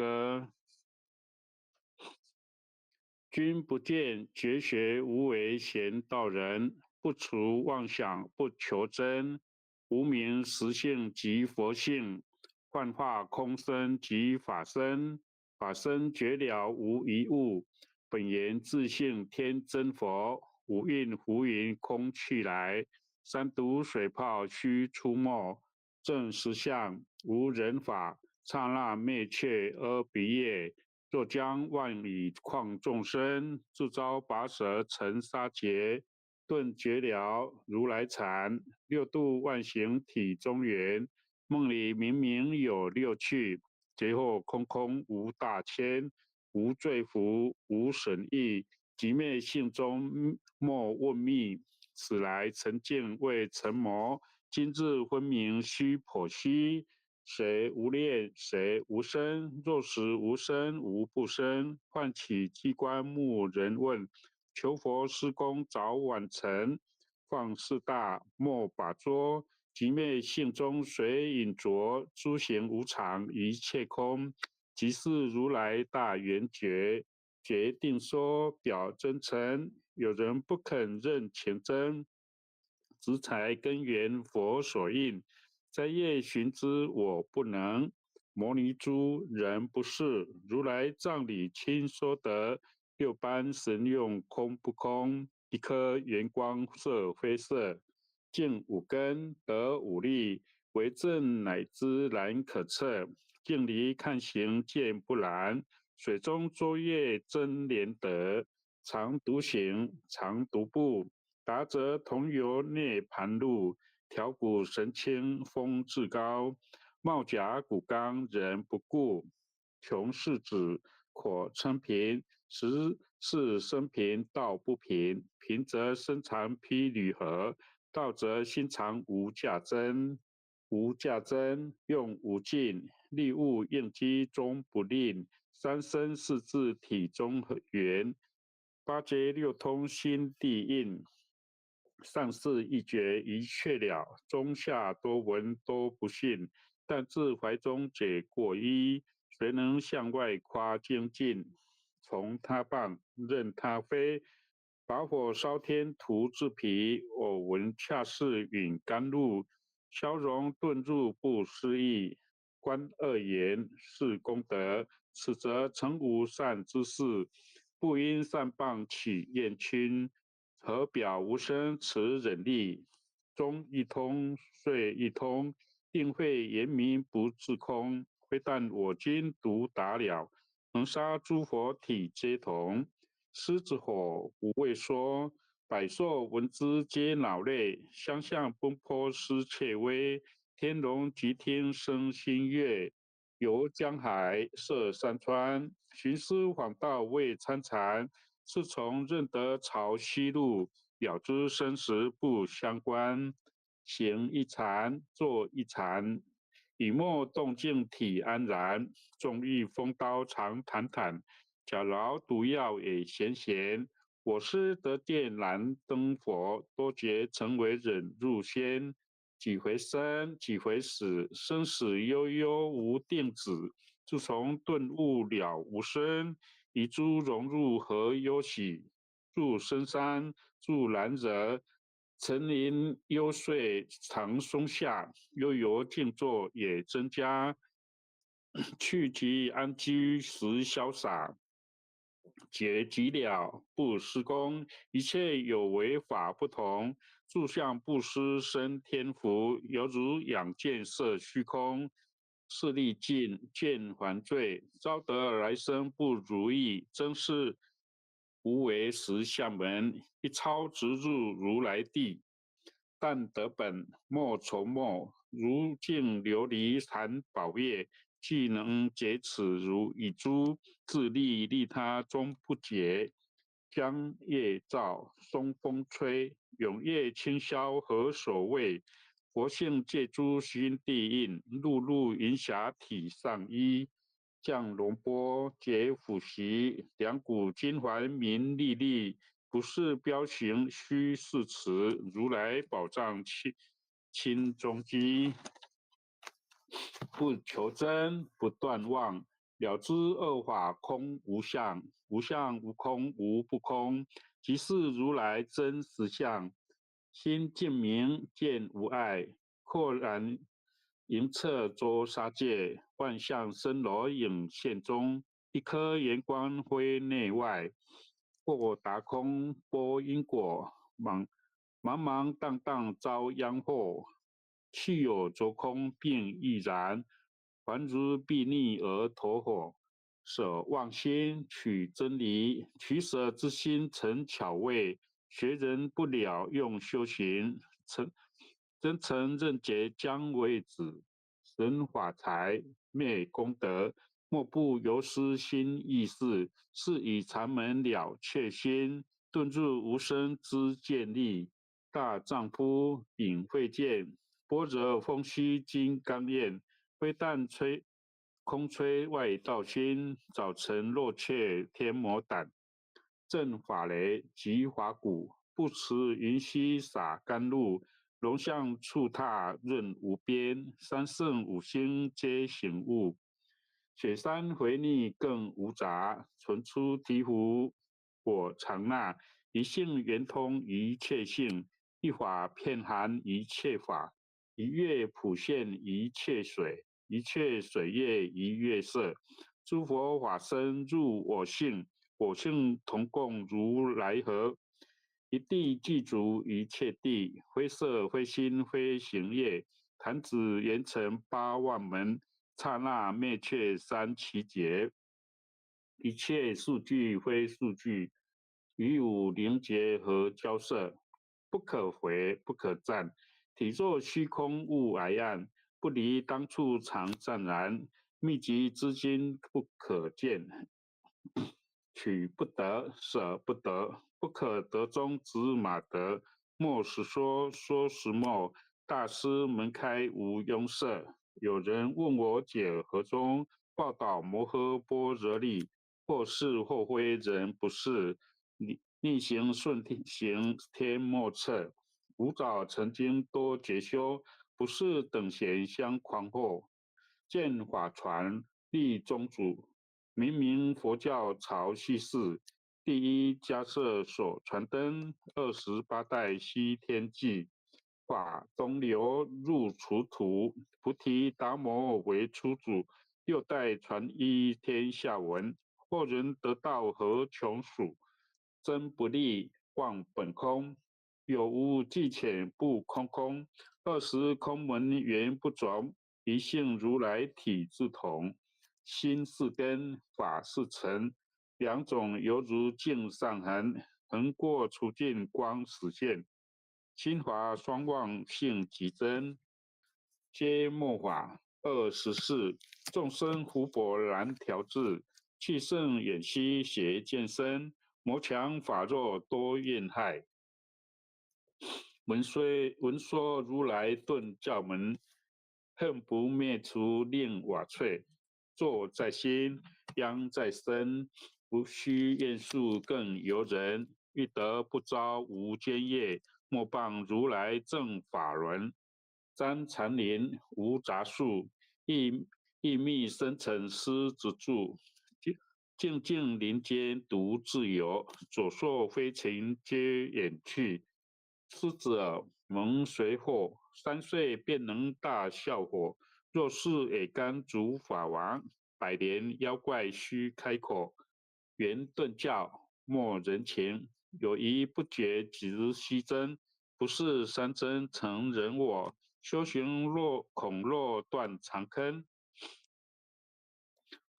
歌。君不见绝学无为闲道人，不除妄想不求真，无明实性即佛性，幻化空身即法身，法身绝了无一物，本源自性天真佛，五蕴浮云空去来，三毒水泡须出没，证实相无人法，刹那灭却阿鼻业。若将妄语诳众生，自遭拔舌成杀劫，顿觉了如来禅，六度万行体中圆，梦里明明有六趣，劫后空空无大千，无罪福无损益，寂灭性中莫问觅，此来尘境未成魔，今日分明须剖析。谁无念，谁无生？若时无生，无不生。唤起机关目人问：求佛施功早晚成。放四大莫把捉，寂灭性中随影着。诸行无常，一切空，即是如来大圆觉。决定说表真诚，有人不肯认情真，执财根源佛所应。在业寻之我不能，摩尼珠人不识，如来藏里亲说得，六般神用空不空？一颗圆光色非色，净五根得五力，为证乃知难可测。镜里看形见不然，水中捉月真莲德，常独行常独步，达则同游涅盘路。调骨神清风至高，帽甲骨刚人不顾，穷世子可称贫，实是生贫道不贫，贫则身长披履合，道则心藏无价真，无价真用无尽，利物应机终不吝，三身四智体中圆，八觉六通心地印。上士一觉一切了，中下多闻多不信，但自怀中解过衣，谁能向外夸精进？从他谤，任他非，把火烧天徒自疲。偶闻恰似饮甘露，消融顿入不思议。观恶言是功德，此则成无善之事，不因善谤起厌轻。何表无生此忍力？终一通，遂一通，定慧严明不自空。非但我今独达了，恒沙诸佛体皆同。狮子吼无畏说，百兽闻之皆恼泪，相向奔波思怯威。天龙即听生心悦，游江海涉山川，寻师访道未参禅。自从认得朝西路，了知生死不相关。行一禅，坐一禅，语默动静体安然。纵遇风刀常坦坦，假劳毒药也闲闲。我师得见燃灯佛，多劫成为忍辱仙。几回生，几回死，生死悠悠无定止。自从顿悟了无生。以诸荣辱何忧喜？住深山，住兰若，层林幽邃长松下，悠游静坐也增加。去即安居时潇洒，解寂了不施功，一切有为法不同。住相布施生天福，犹如仰见色虚空。势力尽，见还罪，招得来生不如意，真是无为实相门，一超直入如来地。但得本，莫愁末，如镜琉璃含宝液，既能解此如以珠，自利利他终不竭。江夜照，松风吹，永夜清宵何所谓？佛性借诸心地印，露露云霞体上衣，降龙波解腐习，两股金环明历历，不是标行须是词，如来宝藏清清中基，不求真，不断妄，了知二法空無相，無相無空無不空，即是如來真實相。心淨明見無礙，豁然瑩徹周沙界，萬象森羅影現中，一顆圓光非內外，豁達空撥因果，茫茫茫蕩蕩遭殃禍，去有著空並亦然，還如睥睨而投火，捨妄心取真理，取捨之心成巧位。學人不了用修行，成真誠認結將為止，損法財滅功德，莫不由斯心意識，是以禪門了卻心，頓入無生之見力。大丈夫秉慧見，般若風虛金剛焰，非但吹空吹外道心，早晨若卻天魔膽。震法雷擊華鼓，不辭雲溪灑甘露，龍象觸踏潤無邊，三聖五星皆醒悟，雪山回逆更無雜，純出醍醐我常納，一性圓通一切性，一法遍含一切法，一月普現一切水，一切水月一月色，諸佛法身入我性。我性同共如來合，一諦具足一切諦，非色非心非行業，彈指圓成八萬門，剎那滅卻三七劫。一切數據非數據，與五靈結合交涉，不可回不可暫。體若虛空無礙岸，不離當處常湛然，密集之心不可見。取不得，捨不得，不可得中之馬得。莫實說，說實莫。大師門開無庸舍。有人問我解何宗？報導摩訶般若力，或是或非人不是。逆行順行天莫測。吾早曾經多劫修，不是等閒相誑惑。見法傳立宗主。明明佛教潮汐寺，第一迦葉所傳燈，28代西天記，法東流入楚土，菩提達摩為初祖，六代傳一天下聞。後人得道何窮數？真不立妄本空，有無既淺不空空，二十空門緣不着，一性如來體自同。心是根，法是塵，兩種猶如鏡上痕，橫過除盡光始現。心法雙忘性即真，皆末法24，眾生福薄難調治，去聖遠虛邪見深，魔強法弱多怨害。聞雖聞說如來頓教門，恨不滅除令瓦碎。坐在心，殃在身，不須願數更由人。欲得不遭無間業，莫謗如來正法輪。瞻禪林無雜樹，亦亦密深沉思之住。靜靜林間獨自遊，左朔飛禽皆遠去。師者蒙隨惑，3歲便能大笑火。若是野干主法王，百年妖怪須開口。圓頓教莫人情，有疑不決直須真，不是三真成人我。修行若恐若斷長坑，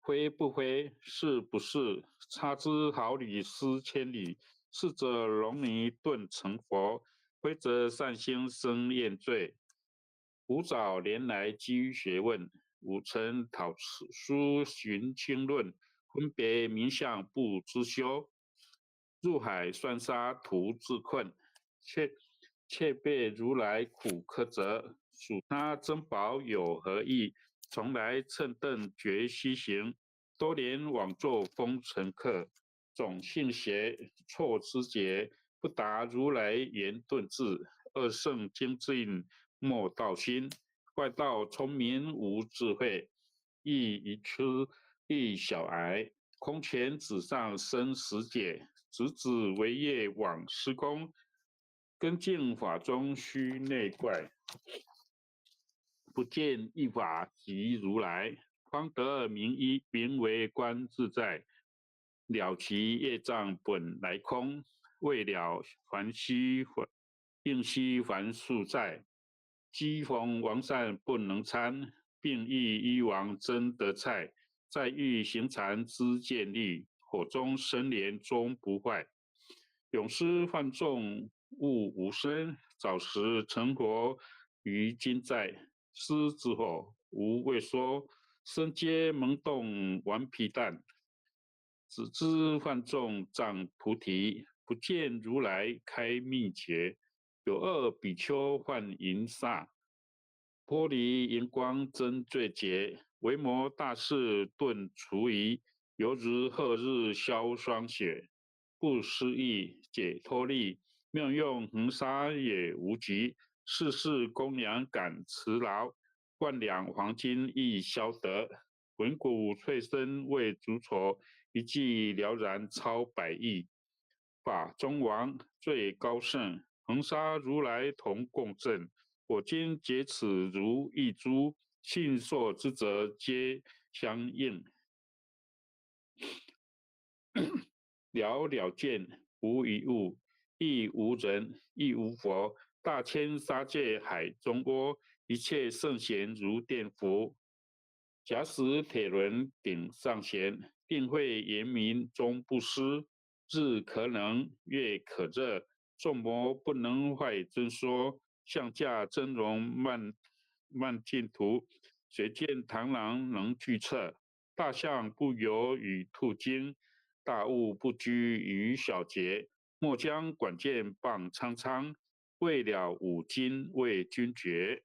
非不非，是不是？差之毫厘，失千里。是則龍女頓成佛，非則善心生怨罪。吾早年來積學問，吾曾討書尋經論，分別名相不知修。入海算沙徒自困，卻卻被如來苦苛責。數他珍寶有何益？從來蹭蹬絕虛行，多年枉作風塵客。種性邪，錯知覺，不達如來圓頓智。二聖精進莫道心，外道聰明無智慧，亦愚痴一小癌，空前纸上生死解，直指为业往施空，根净法中须内怪，不见一法即如来，方得名一名为观自在，了其业障本来空，未了还须还应须还数债，机逢王善不能参，并欲医王争得菜。在欲行禅知见力，火中生莲终不坏。永师犯众悟无生，早时成佛于今在。狮子吼无畏说，身皆萌动顽皮蛋。只知犯众障菩提，不见如来开密诀。有二比丘犯淫煞，脱离荧光真罪劫。维摩大士顿除疑，犹如贺日消霜雪，不思议解脱力，妙用恒沙也无极。世事供养感慈劳，万两黄金亦消得。闻鼓脆声为足筹，一骑了然超百亿。法中王最高圣，恒沙如来同共振。我今解此如意珠。信受之者皆相应，了了见无一物，亦无人，亦无佛。大千沙界海中窝，一切圣贤如电符。假使铁轮顶上弦，定慧严明终不失。日可能，月可热，众魔不能坏尊说。相驾真容慢。慢净土，谁见螳螂能具策？大象不游与兔精，大物不拘于小节。莫将管见傍苍苍，未了五经为君绝。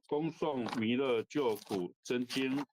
恭诵弥勒救苦真经。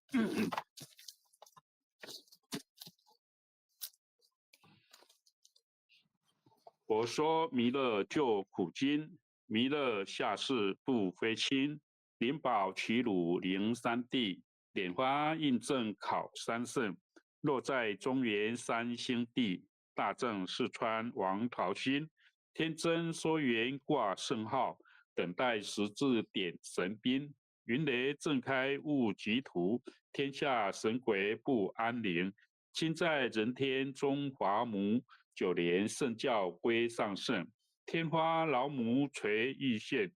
佛说弥勒救苦经，弥勒下世不非亲，灵宝齐鲁灵三地，莲花印证考三圣，落在中原三星地，大正四川王桃心，天真说圆挂圣号。等待时至点神兵，云雷震开悟极图，天下神鬼不安宁。亲在人天中华母，九莲圣教归上圣。天花老母垂玉线，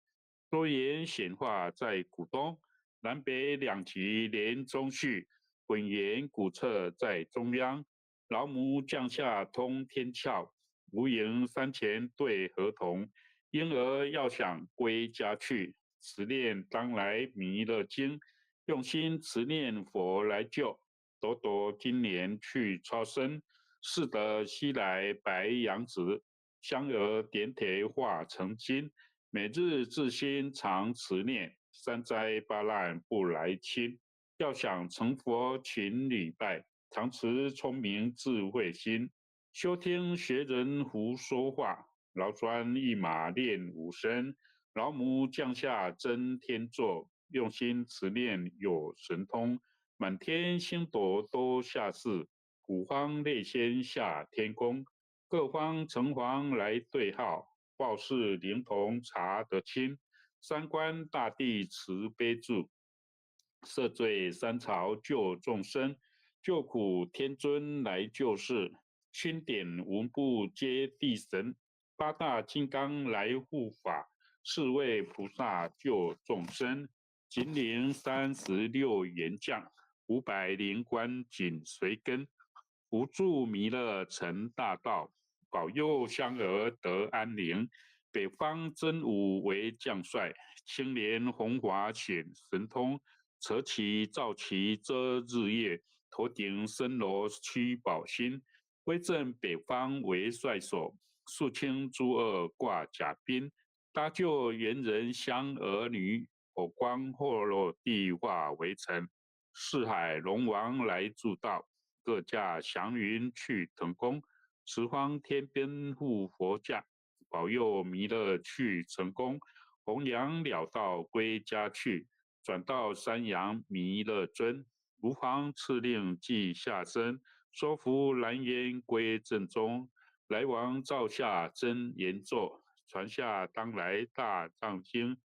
多言显化在古东。南北两极连中续，混元古册在中央。老母降下通天窍，无垠山前对河童。婴儿要想归家去，持念当来弥勒经，用心持念佛来救，朵朵今年去超生，是得西来白羊子，香儿点铁化成金，每日自心常持念，三灾八难不来侵。要想成佛，勤礼拜，常持聪明智慧心，休听学人胡说话。劳专一马练武身，老母降下真天座，用心持念有神通，满天星斗都下世，五方列仙下天宫，各方城隍来对号，报事灵童查得清，三官大帝慈悲助，赦罪三朝救众生，救苦天尊来救世，钦点文部皆地神。八大金刚来护法，四位菩萨救众生。金陵36员将，500灵官紧随跟，扶助弥勒成大道，保佑香儿得安宁。北方真武为将帅，青莲红华显神通，扯旗造旗遮日月，头顶森罗驱宝星，威震北方为帅首。肃清诸恶挂甲兵，搭救猿人相儿女，火光霍落地化为尘。四海龙王来助道，各驾祥云去腾空。十方天兵护佛驾，保佑弥勒去成功。弘扬了道归家去，转到三阳弥勒尊。吾皇敕令即下生，说服蓝烟归正宗。来王造下真言咒，传下当来大藏经。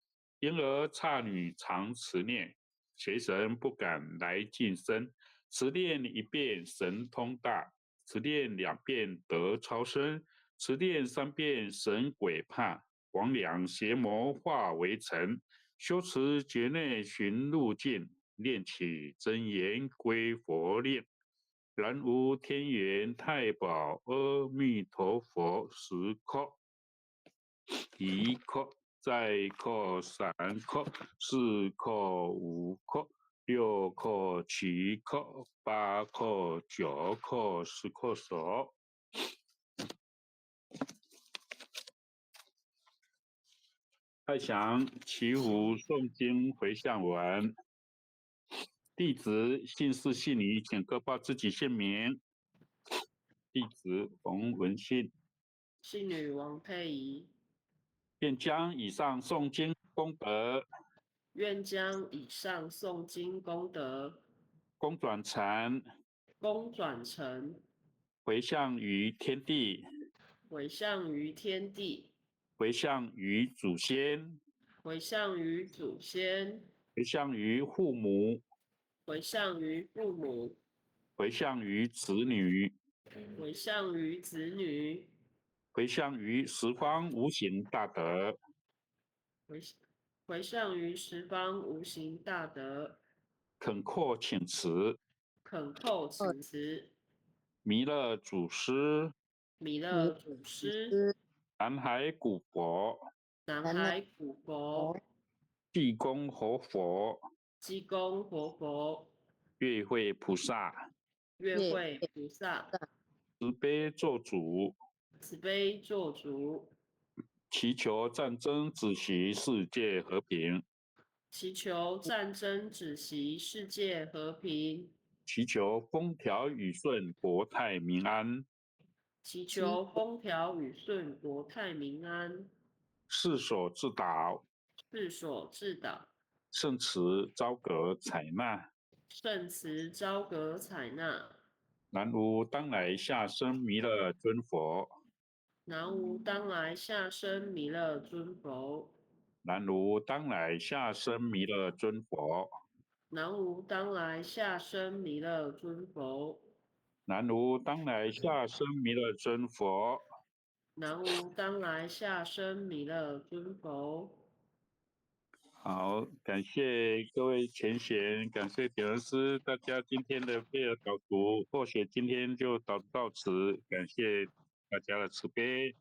婴儿刹女常持念，邪神不敢来近身。持念一遍神通大，持念两遍得超生，持念三遍神鬼怕。魍魉邪魔化为尘。修持觉内寻路径，念起真言归佛令。南无天元太保阿弥陀佛，十叩，一叩，再叩，三叩，四叩，五叩，六叩，七叩，八叩，九叩，十叩首。爱祥祈福诵经回向文，弟子姓氏姓名，请各报自己姓名。弟子冯文信，信女王佩仪。愿将以上诵经功德，愿将以上诵经功德，功转成，功转成，回向于天地，回向于天地，回向于祖先，回向于祖先，回向于父母，回向于父母，回向于子女，回向于子女，回向于十方无形大德，回向于十方无形大德，恳叩请辞，恳叩请辞，弥勒祖师，弥勒祖师，南海古佛，南海古佛，济公活佛，济公活佛，月会菩萨，月会菩萨，慈悲作主，慈悲作主，祈求战争止息，世界和平，祈求战争止息，世界和平，祈求风调雨顺，国泰民安，祈求风调雨顺，国泰民安。世所至导，世所至导，圣慈昭阁采纳，圣慈昭阁采纳。南无当来下生弥勒尊佛，南无当来下生弥勒尊佛，南无当来下生弥勒尊佛，南无当来下生弥勒尊佛，南无当来下生弥勒尊佛，南无当来下生弥勒尊佛。好，感谢各位前贤，感谢点恩师，大家今天的配合导读，或许今天就导到此，感谢大家的慈悲。